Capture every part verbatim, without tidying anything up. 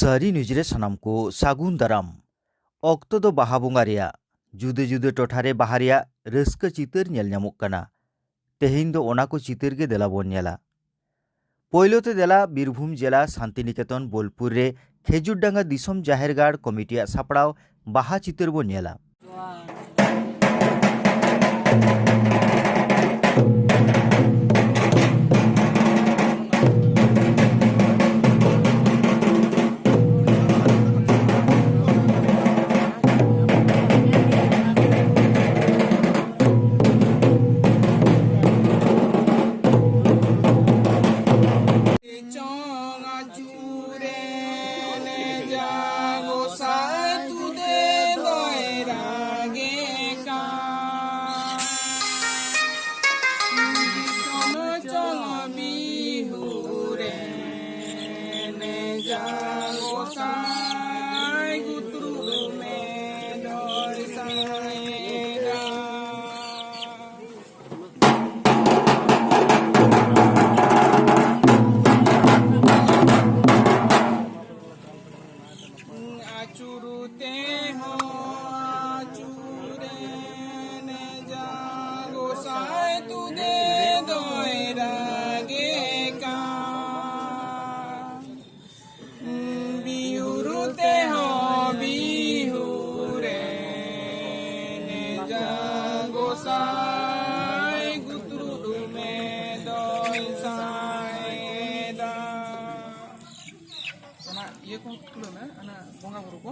ᱥᱟᱹᱨᱤ ᱱᱤᱭᱩᱡᱽ ᱨᱮ ᱥᱟᱱᱟᱢ ᱠᱚ ᱥᱟᱹᱜᱩᱱ ᱫᱟᱨᱟᱢ᱾ ᱚᱠᱛᱚ ᱫᱚ ᱵᱟᱦᱟ ᱵᱚᱸᱜᱟ ᱨᱮᱭᱟᱜ᱾ ᱡᱩᱫᱟᱹ ᱡᱩᱫᱟᱹ ᱴᱚᱴᱷᱟ ᱨᱮ ᱵᱟᱦᱟ ᱨᱮᱭᱟᱜ ᱨᱟᱹᱥᱠᱟᱹ ᱪᱤᱛᱟᱹᱨ ᱧᱮᱞ ᱧᱟᱢᱚᱜ ᱠᱟᱱᱟ᱾ ᱛᱮᱦᱮᱧ ᱫᱚ ᱚᱱᱟ ᱠᱚ ᱪᱤᱛᱟᱹᱨ ᱜᱮ ᱫᱮᱞᱟ ᱵᱚᱱ ᱧᱮᱞᱟ᱾ ᱯᱳᱭᱞᱳ ᱛᱮ ᱫᱮᱞᱟ ᱵᱤᱨᱵᱷᱩᱢ ᱡᱮᱞᱟ ᱥᱟᱱᱛᱤᱱᱤᱠᱮᱛᱚᱱ ᱵᱳᱞᱯᱩᱨ ᱨᱮ ᱠᱷᱮᱡᱩᱨᱰᱟᱸᱜᱟ ᱫᱤᱥᱚᱢ ᱡᱟᱦᱮᱨ ᱜᱟᱲ ᱠᱚᱢᱤᱴᱤᱭᱟᱜ ᱥᱟᱯᱲᱟᱣ ᱵᱟᱦᱟ ᱪᱤᱛᱟᱹᱨ ᱵᱚᱱ ᱧᱮᱞᱟ᱾ ᱪᱚᱝ ᱟᱹᱪᱩᱨᱮᱱ ᱡᱟ ᱜᱚᱸᱥᱟᱭ ᱛᱩᱫᱮ ᱫᱚᱭ ᱨᱟᱜᱮ ᱠᱟᱱ᱾ ᱫᱤᱥᱚᱢ ᱪᱚᱝ ᱵᱤᱦᱩᱨᱮᱱ ᱡᱟ ᱜᱚᱸᱥᱟᱭ ᱜᱩᱛᱨᱩᱢᱮ ᱫᱚᱭ ᱥᱟᱭᱮ ᱠᱟᱱ᱾ ᱟᱹᱪᱩᱨ ᱛᱮᱦᱚᱸ ᱟᱹᱪᱩᱨᱮᱱ ᱡᱟ ᱜᱚᱸᱥᱟᱭ ᱛᱩᱫᱮ ᱫᱚᱭ ᱨᱟᱜᱮ ᱠᱟᱱ᱾ ᱵᱤᱦᱩᱨ ᱛᱮᱦᱚᱸ ᱵᱤᱦᱩᱨᱮᱱ ᱡᱟ ᱜᱚᱸᱥᱟᱭ ᱜᱩᱛᱨᱩᱢᱮ ᱫᱚᱭ ᱥᱟᱭᱮᱫᱟ᱾ ᱚᱱᱟ ᱤᱭᱟᱹ ᱠᱚ ᱠᱷᱩᱞᱟᱹᱣ ᱢᱮ, ᱚᱱᱟ ᱵᱚᱸᱜᱟ ᱵᱩᱨᱩ ᱠᱚ᱾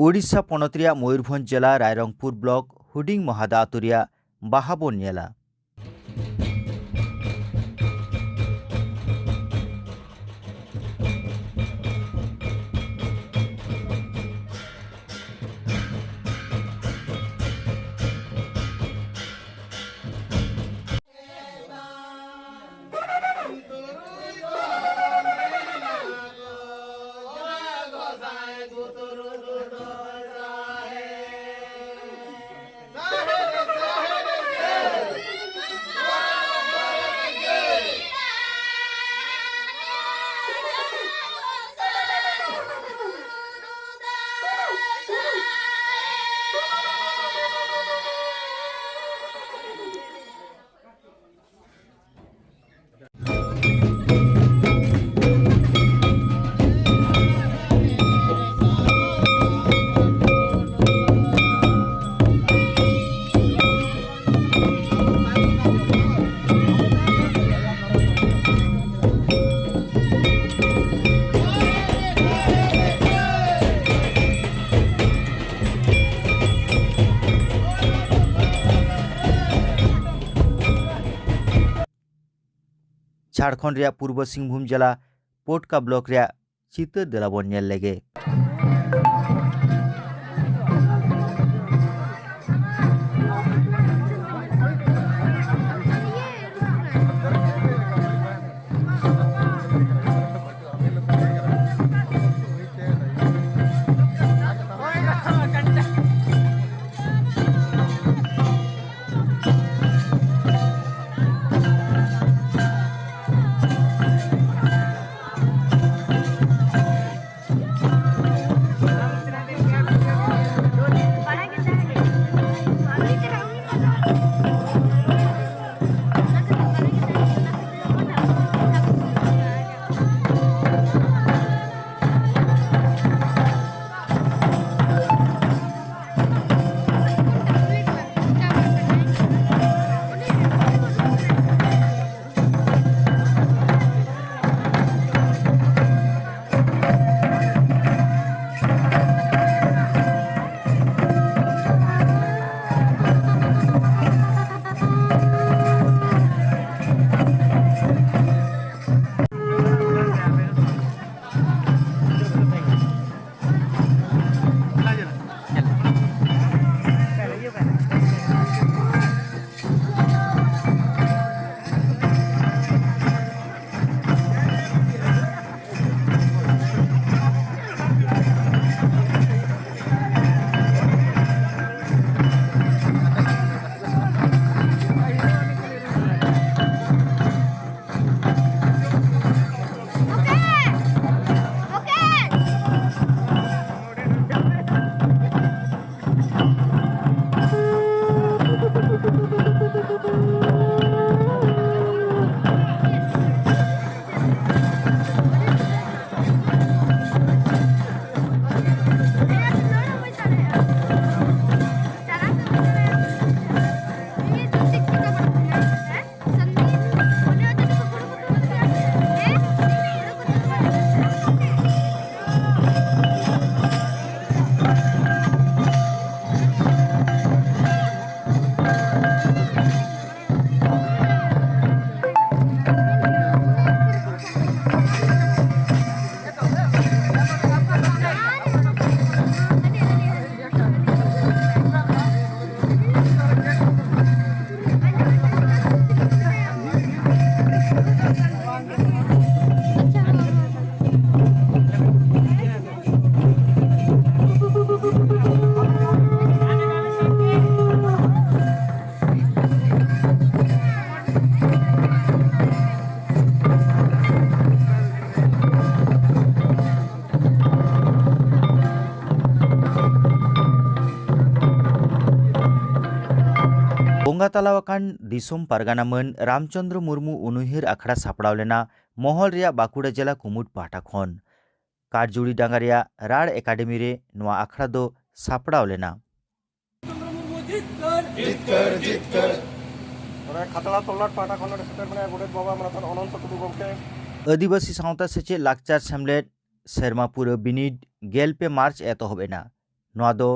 ᱳᱰᱤᱥᱟ ᱯᱚᱱᱚᱛ ᱨᱮᱭᱟᱜ ᱢᱚᱭᱩᱨᱵᱷᱚᱸᱡᱽ ᱡᱮᱞᱟ ᱨᱟᱭᱨᱚᱝᱯᱩᱨ ᱵᱞᱚᱠ ᱦᱩᱰᱤᱧ ᱢᱚᱦᱟᱫᱟ ᱟᱹᱛᱩ ᱨᱮᱭᱟᱜ ᱵᱟᱦᱟ ᱵᱚᱱ ᱧᱮᱞᱟ᱾ ᱡᱷᱟᱲᱠᱷᱚᱸᱰ ᱨᱮᱭᱟᱜ ᱯᱩᱨᱵᱚ ᱥᱤᱝᱵᱷᱩᱢ ᱡᱮᱞᱟ ᱯᱳᱴᱠᱟ ᱵᱞᱚᱠ ᱨᱮᱭᱟᱜ ᱪᱤᱛᱟᱹᱨ ᱫᱮᱞᱟ ᱵᱚᱱ ᱧᱮᱞ ᱞᱮᱜᱮ᱾ ᱵᱚᱸᱜᱟ ᱛᱟᱞᱟᱣ ᱟᱠᱟᱱ ᱫᱤᱥᱚᱢ ᱯᱟᱨᱜᱟᱱᱟ ᱢᱟᱹᱱ ᱨᱟᱢᱪᱚᱸᱫᱽᱨᱚ ᱢᱩᱨᱢᱩ ᱩᱱᱩᱭᱦᱟᱹᱨ ᱟᱠᱷᱲᱟ ᱥᱟᱯᱲᱟᱣ ᱞᱮᱱᱟ ᱢᱚᱦᱚᱞ ᱨᱮᱭᱟᱜ ᱵᱟᱸᱠᱩᱲᱟ ᱡᱮᱞᱟ ᱠᱩᱢᱩᱴ ᱯᱟᱦᱴᱟ ᱠᱷᱚᱱ᱾ ᱠᱟᱨᱡᱩᱲᱤ ᱰᱟᱸᱜᱟ ᱨᱮᱭᱟᱜ ᱨᱟᱲ ᱮᱠᱟᱰᱮᱢᱤ ᱨᱮ ᱱᱚᱣᱟ ᱟᱠᱷᱲᱟ ᱫᱚ ᱥᱟᱯᱲᱟᱣ ᱞᱮᱱᱟ᱾ ᱡᱤᱛᱠᱟᱹᱨ, ᱡᱤᱛᱠᱟᱹᱨ᱾ ᱱᱚᱰᱮ ᱠᱷᱟᱛᱲᱟ ᱛᱚᱞᱞᱟᱴ ᱯᱟᱦᱴᱟ ᱠᱷᱚᱱ ᱱᱚᱰᱮ ᱥᱮᱴᱮᱨ ᱢᱮᱱᱟᱭᱟ ᱜᱚᱰᱮᱛ ᱵᱟᱵᱟ ᱢᱟᱱᱚᱛᱟᱱ ᱚᱱᱚᱱᱛᱚ ᱴᱩᱰᱩ ᱜᱚᱢᱠᱮ᱾ ᱟᱹᱫᱤᱵᱟᱹᱥᱤ ᱥᱟᱶᱛᱟ ᱥᱮᱪᱮᱫ ᱞᱟᱠᱪᱟᱨ ᱥᱮᱢᱞᱮᱫ ᱥᱮᱨᱢᱟ ᱯᱩᱨᱟᱹ ᱵᱤᱱᱤᱰ ᱜᱮᱞ ᱯᱮ ᱢᱟᱨᱪ ᱮᱛᱚᱦᱚᱵ ᱮᱱᱟ᱾ ᱱᱚᱣᱟ ᱫᱚ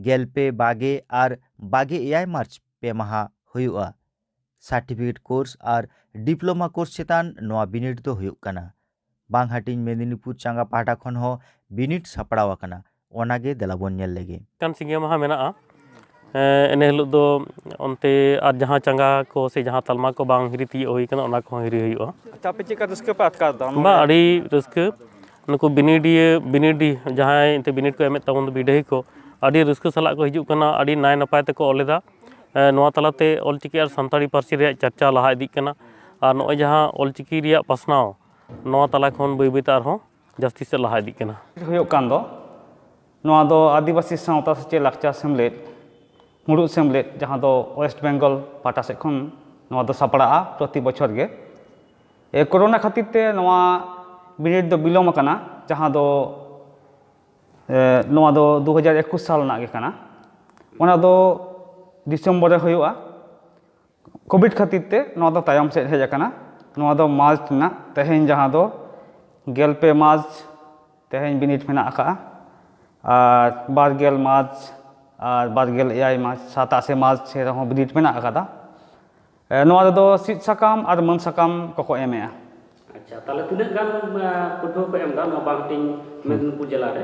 ᱜᱮᱞ ᱯᱮ, ᱵᱟᱜᱮ ᱟᱨ ᱵᱟᱜᱮ ᱮᱭᱟᱭ ᱢᱟᱨᱪ ᱯᱮ ᱢᱟᱦᱟ ᱦᱩᱭᱩᱜᱼᱟ᱾ ᱥᱟᱨᱴᱤᱯᱷᱤᱠᱮᱴ ᱠᱳᱨᱥ ᱟᱨ ᱰᱤᱯᱞᱳᱢᱟ ᱠᱳᱨᱥ ᱪᱮᱛᱟᱱ ᱱᱚᱣᱟ ᱵᱤᱱᱤᱰ ᱫᱚ ᱦᱩᱭᱩᱜ ᱠᱟᱱᱟ᱾ ᱵᱟᱝ ᱦᱟᱹᱴᱤᱧ ᱢᱮᱫᱽᱱᱤᱯᱩᱨ ᱪᱟᱸᱜᱟ ᱯᱟᱦᱴᱟ ᱠᱷᱚᱱ ᱦᱚᱸ ᱵᱤᱱᱤᱰ ᱥᱟᱯᱲᱟᱣ ᱟᱠᱟᱱᱟ, ᱚᱱᱟ ᱜᱮ ᱫᱮᱞᱟ ᱵᱚᱱ ᱧᱮᱞ ᱞᱮᱜᱮ᱾ ᱠᱟᱱ ᱥᱤᱸᱜᱮ ᱢᱟᱦᱟ ᱢᱮᱱᱟᱜᱼᱟ᱾ ᱮᱸ, ᱤᱱᱟᱹ ᱦᱤᱞᱳᱜ ᱫᱚ ᱚᱱᱛᱮ ᱟᱨ ᱡᱟᱦᱟᱸ ᱪᱟᱸᱜᱟ ᱠᱚ ᱥᱮ ᱡᱟᱦᱟᱸ ᱛᱟᱞᱢᱟ ᱠᱚ ᱵᱟᱝ ᱦᱤᱨᱤ ᱛᱤᱭᱳᱜ ᱦᱩᱭ ᱠᱟᱱᱟ, ᱚᱱᱟ ᱠᱚᱦᱚᱸ ᱦᱤᱨᱤ ᱦᱩᱭᱩᱜᱼᱟ᱾ ᱟᱪᱪᱷᱟ, ᱟᱯᱮ ᱪᱮᱫ ᱞᱮᱠᱟ ᱨᱟᱹᱥᱠᱟᱹ ᱯᱮ ᱟᱴᱠᱟᱨ ᱮᱫᱟ? ᱵᱟᱝ, ᱟᱹᱰᱤ ᱨᱟᱹᱥᱠᱟᱹ᱾ ᱱᱩᱠᱩ ᱵᱤᱱᱤᱰᱤᱭᱟᱹ, ᱵᱤᱱᱤᱰᱤ ᱡᱟᱦᱟᱸᱭ ᱮᱱᱛᱮ ᱵᱤᱱᱤᱰ ᱠᱚ ᱮᱢᱮᱫ ᱛᱟᱵᱚᱱ ᱫᱚ, ᱵᱤᱰᱟᱹᱦᱤ ᱠᱚ, ᱟᱹᱰᱤ ᱨᱟᱹᱥᱠᱟᱹ ᱥᱟᱞᱟᱜ ᱠᱚ ᱦᱤᱡᱩᱜ ᱠᱟᱱᱟ, ᱟᱹᱰᱤ ᱱᱟᱭ ᱱᱟᱯᱟᱭ ᱛᱮᱠᱚ ᱚᱞ ᱮᱫᱟ᱾ ᱮᱸ, ᱱᱚᱣᱟ ᱛᱟᱞᱟᱛᱮ ᱚᱞᱪᱤᱠᱤ ᱟᱨ ᱥᱟᱱᱛᱟᱲᱤ ᱯᱟᱹᱨᱥᱤ ᱨᱮᱭᱟᱜ ᱪᱟᱨᱪᱟ ᱞᱟᱦᱟ ᱤᱫᱤᱜ ᱠᱟᱱᱟ᱾ ᱟᱨ ᱱᱚᱜᱼᱚᱭ ᱡᱟᱦᱟᱸ ᱚᱞᱪᱤᱠᱤ ᱨᱮᱭᱟᱜ ᱯᱟᱥᱱᱟᱣ, ᱱᱚᱣᱟ ᱛᱟᱞᱟ ᱠᱷᱚᱱ ᱵᱟᱹᱭ ᱵᱟᱹᱭᱛᱮ ᱟᱨᱦᱚᱸ ᱡᱟᱹᱥᱛᱤ ᱥᱮᱫ ᱞᱟᱦᱟ ᱤᱫᱤᱜ ᱠᱟᱱᱟ᱾ ᱦᱩᱭᱩᱜ ᱠᱟᱱ ᱫᱚ, ᱱᱚᱣᱟ ᱫᱚ ᱟᱹᱫᱤᱵᱟᱹᱥᱤ ᱥᱟᱶᱛᱟ ᱥᱮᱪᱮᱫ ᱞᱟᱠᱪᱟᱨ ᱥᱮᱢᱞᱮᱫ, ᱢᱩᱲᱩᱫ ᱥᱮᱢᱞᱮᱫ, ᱡᱟᱦᱟᱸ ᱫᱚ ᱳᱭᱮᱥᱴ ᱵᱮᱝᱜᱚᱞ ᱯᱟᱦᱴᱟ ᱥᱮᱫ ᱠᱷᱚᱱ ᱱᱚᱣᱟ ᱫᱚ ᱥᱟᱯᱲᱟᱜᱼᱟ ᱯᱨᱚᱛᱤ ᱵᱚᱪᱷᱚᱨ ᱜᱮ᱾ ᱮ, ᱠᱳᱨᱳᱱᱟ ᱠᱷᱟᱹᱛᱤᱨ ᱛᱮ ᱱᱚᱣᱟ ᱵᱤᱱᱤᱰ ᱫᱚ ᱵᱤᱞᱚᱢ ᱟᱠᱟᱱᱟ, ᱡᱟᱦᱟᱸ ᱫᱚ, ᱮ, ᱱᱚᱣᱟ ᱫᱚ ᱫᱩ ᱦᱟᱡᱟᱨ ᱮᱠᱩᱥ ᱥᱟᱞ ᱨᱮᱱᱟᱜ ᱜᱮ ᱠᱟᱱᱟ᱾ ᱚᱱᱟ ᱫᱚ ᱰᱤᱥᱮᱢᱵᱚᱨ ᱨᱮ ᱦᱩᱭᱩᱜᱼᱟ᱾ ᱠᱳᱵᱷᱤᱰ ᱠᱷᱟᱹᱛᱤᱨ ᱛᱮ ᱱᱚᱣᱟ ᱫᱚ ᱛᱟᱭᱚᱢ ᱥᱮᱫ ᱦᱮᱡ ᱟᱠᱟᱱᱟ᱾ ᱱᱚᱣᱟ ᱫᱚ ᱢᱟᱨᱪ ᱨᱮᱱᱟᱜ, ᱛᱮᱦᱮᱧ ᱡᱟᱦᱟᱸ ᱫᱚ ᱜᱮᱞ ᱯᱮ ᱢᱟᱨᱪ, ᱛᱮᱦᱮᱧ ᱵᱤᱱᱤᱰ ᱢᱮᱱᱟᱜ ᱟᱠᱟᱫᱼᱟ᱾ ᱟᱨ ᱵᱟᱨ ᱜᱮᱞ ᱢᱟᱨᱪ ᱟᱨ ᱵᱟᱨ ᱜᱮᱞ ᱮᱭᱟᱭ ᱢᱟᱨᱪ, ᱥᱟᱛᱟᱥᱮ ᱢᱟᱨᱪ ᱨᱮᱦᱚᱸ ᱵᱤᱱᱤᱰ ᱢᱮᱱᱟᱜ ᱟᱠᱟᱫᱟ᱾ ᱮ, ᱱᱚᱣᱟ ᱨᱮᱫᱚ ᱥᱤᱫ ᱥᱟᱠᱟᱢ ᱟᱨ ᱢᱟᱹᱱ ᱥᱟᱠᱟᱢ ᱠᱚᱠᱚ ᱮᱢᱮᱜᱼᱟ᱾ ᱟᱪᱪᱷᱟ, ᱛᱟᱦᱚᱞᱮ ᱛᱤᱱᱟᱹᱜ ᱜᱟᱱ, ᱮ, ᱯᱟᱹᱴᱷᱩᱣᱟᱹ ᱠᱚ ᱮᱢ ᱮᱫᱟ ᱱᱚᱣᱟ ᱵᱟᱝᱦᱟᱹᱴᱤᱧ ᱢᱮᱫᱽᱱᱤᱯᱩᱨ ᱡᱮᱞᱟ ᱨᱮ?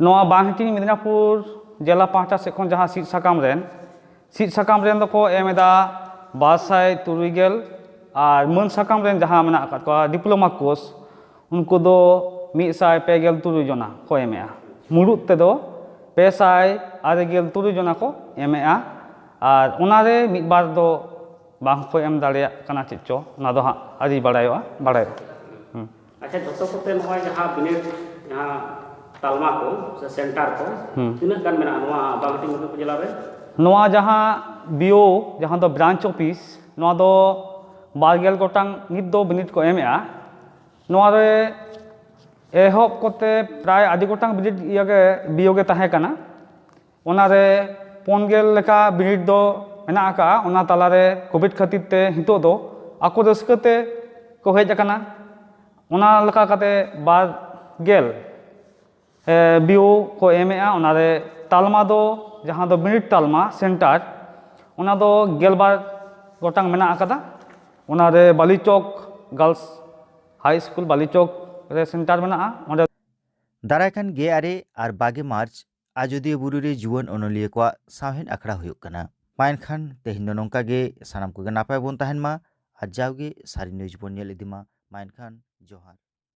ᱱᱚᱣᱟ ᱵᱟᱝᱦᱟᱹᱴᱤᱧ ᱢᱮᱫᱽᱱᱤᱯᱩᱨ ᱡᱮᱞᱟ ᱯᱟᱦᱴᱟ ᱥᱮᱫ ᱠᱷᱚᱱ ᱡᱟᱦᱟᱸ ᱥᱤᱫ ᱥᱟᱠᱟᱢ ᱨᱮᱱ, ᱥᱤᱫ ᱥᱟᱠᱟᱢ ᱨᱮᱱ ᱫᱚᱠᱚ ᱮᱢ ᱮᱫᱟ ᱵᱟᱨ ᱥᱟᱭ ᱛᱩᱨᱩᱭ ᱜᱮᱞ ᱟᱨ ᱢᱟᱹᱱ ᱥᱟᱠᱟᱢ ᱨᱮᱱ ᱡᱟᱦᱟᱸ ᱢᱮᱱᱟᱜ ᱟᱠᱟᱫ ᱠᱚᱣᱟ ᱰᱤᱯᱞᱳᱢᱟ ᱠᱳᱨᱥ, ᱩᱱᱠᱩ ᱫᱚ ᱢᱤᱫ ᱥᱟᱭ ᱯᱮ ᱜᱮᱞ ᱛᱩᱨᱩᱭ ᱡᱚᱱᱟ ᱠᱚ ᱮᱢᱮᱜᱼᱟ᱾ ᱢᱩᱲᱩᱫ ᱛᱮᱫᱚ ᱯᱮ ᱥᱟᱭ ᱟᱨᱮ ᱜᱮᱞ ᱛᱩᱨᱩᱭ ᱡᱚᱱᱟ ᱠᱚ ᱮᱢᱮᱜᱼᱟ᱾ ᱟᱨ ᱚᱱᱟᱨᱮ ᱢᱤᱫ ᱵᱟᱨ ᱫᱚ ᱵᱟᱝ ᱠᱚ ᱮᱢ ᱫᱟᱲᱮᱭᱟᱜ ᱠᱟᱱᱟ, ᱪᱮᱫ ᱪᱚ, ᱚᱱᱟ ᱫᱚ ᱦᱟᱸᱜ ᱟᱹᱣᱨᱤ ᱵᱟᱲᱟᱭᱚᱜᱼᱟ, ᱵᱟᱲᱟᱭᱚᱜᱼᱟ᱾ ᱦᱩᱸ᱾ ᱟᱪᱪᱷᱟ, ᱡᱷᱚᱛᱚ ᱠᱚᱛᱮ ᱱᱚᱜᱼᱚᱭ ᱡᱟᱦᱟᱸ ᱵᱤᱱᱤᱰ, ᱡᱟᱦᱟᱸ ᱛᱟᱞᱢᱟ ᱠᱚ ᱥᱮ ᱥᱮᱱᱴᱟᱨ ᱠᱚ, ᱦᱩᱸ᱾ ᱛᱤᱱᱟᱹᱜ ᱜᱟᱱ ᱢᱮᱱᱟᱜᱼᱟ ᱱᱚᱣᱟ ᱵᱟᱜᱽᱦᱟᱴᱤ ᱢᱚᱫᱷᱩᱯᱩᱨ ᱡᱮᱞᱟ ᱨᱮ? ᱱᱚᱣᱟ ᱡᱟᱦᱟᱸ ᱵᱤ ᱳ, ᱡᱟᱦᱟᱸ ᱫᱚ ᱵᱨᱟᱧᱪ ᱚᱯᱷᱤᱥ, ᱱᱚᱣᱟ ᱫᱚ ᱵᱟᱨ ᱜᱮᱞ ᱜᱚᱴᱟᱝ ᱱᱤᱛ ᱫᱚ ᱵᱤᱱᱤᱰ ᱠᱚ ᱮᱢᱮᱜᱼᱟ᱾ ᱱᱚᱣᱟ ᱨᱮ ᱮᱦᱚᱵ ᱠᱚᱛᱮ ᱯᱨᱟᱭ ᱟᱹᱰᱤ ᱜᱚᱴᱟᱝ ᱵᱤᱱᱤᱰ ᱤᱭᱟᱹ ᱜᱮ, ᱵᱤ ᱳ ᱜᱮ ᱛᱟᱦᱮᱸ ᱠᱟᱱᱟ᱾ ᱚᱱᱟᱨᱮ ᱯᱩᱱ ᱜᱮᱞ ᱞᱮᱠᱟ ᱵᱤᱱᱤᱰ ᱫᱚ ᱢᱮᱱᱟᱜ ᱟᱠᱟᱫᱼᱟ᱾ ᱚᱱᱟ ᱛᱟᱞᱟᱨᱮ ᱠᱳᱵᱷᱤᱰ ᱠᱷᱟᱹᱛᱤᱨ ᱛᱮ ᱱᱤᱛᱚᱜ ᱫᱚ ᱟᱠᱚ ᱨᱟᱹᱥᱠᱟᱹ ᱛᱮ ᱠᱚ ᱦᱮᱡ ᱟᱠᱟᱱᱟ᱾ ᱚᱱᱟ ᱞᱮᱠᱟ ᱠᱟᱛᱮ ᱵᱟᱨ ᱜᱮᱞ, ᱮ, ᱵᱤ ᱳ ᱠᱚ ᱮᱢᱮᱜᱼᱟ᱾ ᱚᱱᱟᱨᱮ ᱛᱟᱞᱢᱟ ᱫᱚ, ᱡᱟᱦᱟᱸ ᱫᱚ ᱵᱤᱱᱤᱰ ᱛᱟᱞᱢᱟ, ᱥᱮᱱᱴᱟᱨ, ᱚᱱᱟ ᱫᱚ ᱜᱮᱞ ᱵᱟᱨ ᱜᱚᱴᱟᱝ ᱢᱮᱱᱟᱜ ᱟᱠᱟᱫᱟ᱾ ᱚᱱᱟᱨᱮ ᱵᱟᱞᱤᱪᱚᱠ ᱜᱟᱨᱞᱥ ᱦᱟᱭ ᱥᱠᱩᱞ, ᱵᱟᱞᱤᱪᱚᱠ ᱨᱮ ᱥᱮᱱᱴᱟᱨ ᱢᱮᱱᱟᱜᱼᱟ᱾ ᱚᱸᱰᱮ ᱫᱟᱨᱟᱭ ᱠᱟᱱ ᱜᱮᱞ ᱟᱨᱮ ᱟᱨ ᱵᱟᱜᱮ ᱢᱟᱨᱪ ᱟᱡᱚᱫᱤᱭᱟᱹ ᱵᱩᱨᱩ ᱨᱮ ᱡᱩᱣᱟᱹᱱ ᱚᱱᱚᱞᱤᱭᱟᱹ ᱠᱚᱣᱟᱜ ᱥᱟᱶᱦᱮᱫ ᱟᱠᱷᱲᱟ ᱦᱩᱭᱩᱜ ᱠᱟᱱᱟ᱾ ᱢᱟ ᱮᱱᱠᱷᱟᱱ ᱛᱮᱦᱮᱧ ᱫᱚ ᱱᱚᱝᱠᱟ ᱜᱮ, ᱥᱟᱱᱟᱢ ᱠᱚᱜᱮ ᱱᱟᱯᱟᱭ ᱵᱚᱱ ᱛᱟᱦᱮᱱ ᱢᱟ ᱟᱨ ᱡᱟᱣᱜᱮ ᱥᱟᱹᱨᱤ ᱱᱤᱭᱩᱡᱽ ᱵᱚᱱ ᱧᱮᱞ ᱤᱫᱤ ᱢᱟ᱾ ᱢᱟ ᱮᱱᱠᱷᱟᱱ ᱡᱚᱦᱟᱨ᱾